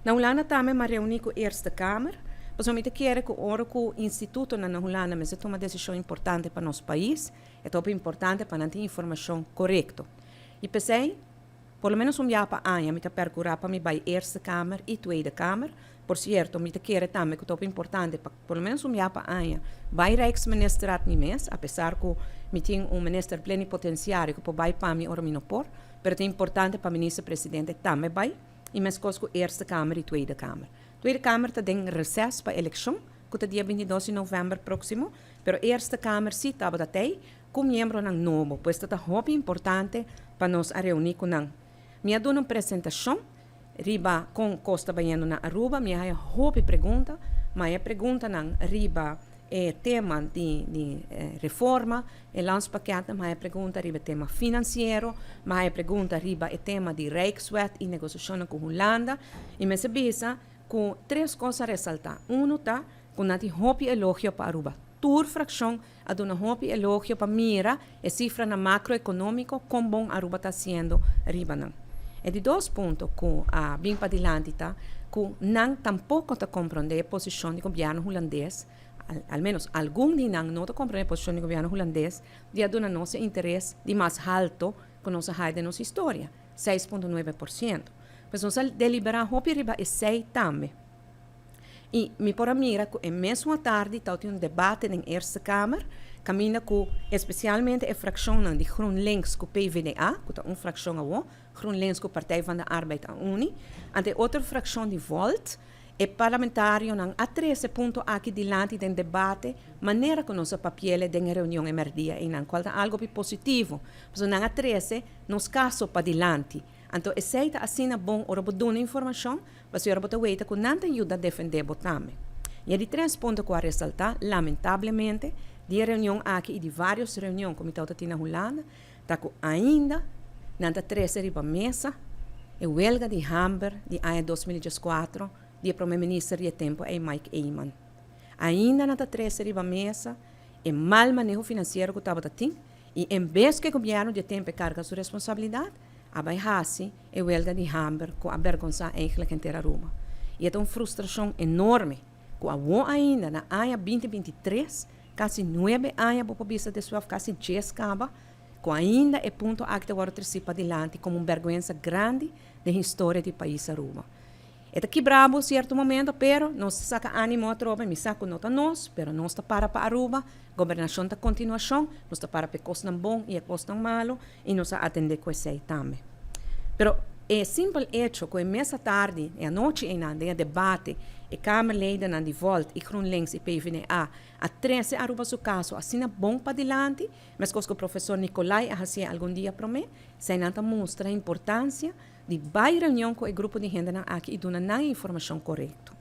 Na Hulanda tambe m'a reuni cu Eerste Kamer, pasobra mi ta kere cu ora cu institutonan na Hulanda mester tuma decision importante pa nos pais, e ta hopi importante pa nan tin informacion corecto. Y p'esey, por lo menos un biaha pa aña mi ta percura pa mi bay Eerste Kamer y Tweede Kamer. Por cierto, mi ta kere tambe cu ta hopi importante pa por lo menos un biaha pa aña bay Rijksministerraad mi mes, apesar cu mi tin un minister plenipotenciario cu por bay pa mi ora mi no por, pero ta importante pa minister presidente tambe bay. I meskos ku Eerste Kamer i Tweede Kamer. Tweede Kamer ta den reses pa elekshon, ku ta dia 22 di novèmber próksimo, pero Eerste Kamer sí tabata tei ku miembronan nobo, pues ta ta hopi importante pa nos a reuní ku nan. Mi a duna un presentashon riba kon kos ta bayendo na Aruba, mi a haya hopi pregunta, ma e preguntanan riba e tema di di reforma, e landspakket, mi haya pregunta riba e tema finansiero, mi haya pregunta riba e tema di Rijkswet i negosiashonnan ku Hulanda, i mester bisa ku tres kos a resaltá. Uno ta ku nan tin hopi elogio pa Aruba. Tur frakshon a duna hopi elogio pa mira e sifranan makroekonómiko kon bon Aruba ta hasiendo riba nan. E di dos punto ku a bin padilanti ta ku nan tampoko ta komprondé e posishon di gobièrnu hulandes, al menos algun di nan no ta komprondé e posishon di gobièrnu hulandes di a duna nos e interes di mas halto ku nos a haya den nos historia, 6.9%. Pues nos a deliberá hopi riba esei tambe. I mi por a mira ku e mesun atardi tabatin un debate den Eerste Kamer, kaminda ku espesialmente e frakshonnan di GroenLinks ku PvdA, ku ta un frakshon awo, GroenLinks ku Partij van de Arbeid a uni, ante e otro frakshon di Volt, e parlamentarionan a trese e punto aki dilanti den debate manera ku nos a papi'el den e reunion e mèrdia einan, kual ta algu hopi positivo, pasobra nan a trese nos kaso padilanti. Anto esei ta asina bon ora bo duna informashon, pasobra bo ta weta ku nan ta yuda defendé bo tambe. I e di tres punto ku a resaltá, lamentablemente, di e reunion aki i di vários reunion ku mi tabata tin na Hulanda, ta ku ainda nan ta trese riba mesa e welga di hamber di aña 2014 di e prome minister di e tempu ei, Mike Eman. Ainda nan ta trese riba mesa e mal maneho finansiero ku tabata tin i en bes ku e gobièrnu di e tempu e karga su responsabilidat, a bai hasi e welga di hamber ku a bergonsá eigenlijk henter Aruba. I e ta un frustrashon enorme ku awor ainda na aña 2023, kasi nuebe aña bo por bisa despues òf kasi djes kaba, ku ainda e punto aki ta wòrdu tresí padilanti komo un bèrgwensa grandi den historia di pais Aruba. E ta kibra bo sierto momento, pero nos ta saka animo atrobe, mi sa ku no ta nos, pero nos ta para pa Aruba, gobernashon ta kontinuashon, nos ta para pa e kosnan bon i e kosnan malu, i nos a atendé ku esei tambe. Pero e simpel echo ku e mes atardi, e anochi einan, den e debate, e Kamerledennan di Volt i GroenLinks i PvdA a trese Aruba su kaso asina bon padilanti, meskos ku profesor Nicolai a hasié algun dia promé, eseinan ta mustra e importansia di bai reunion ku e grupo di hendenan aki i duna nan e informashon korekto.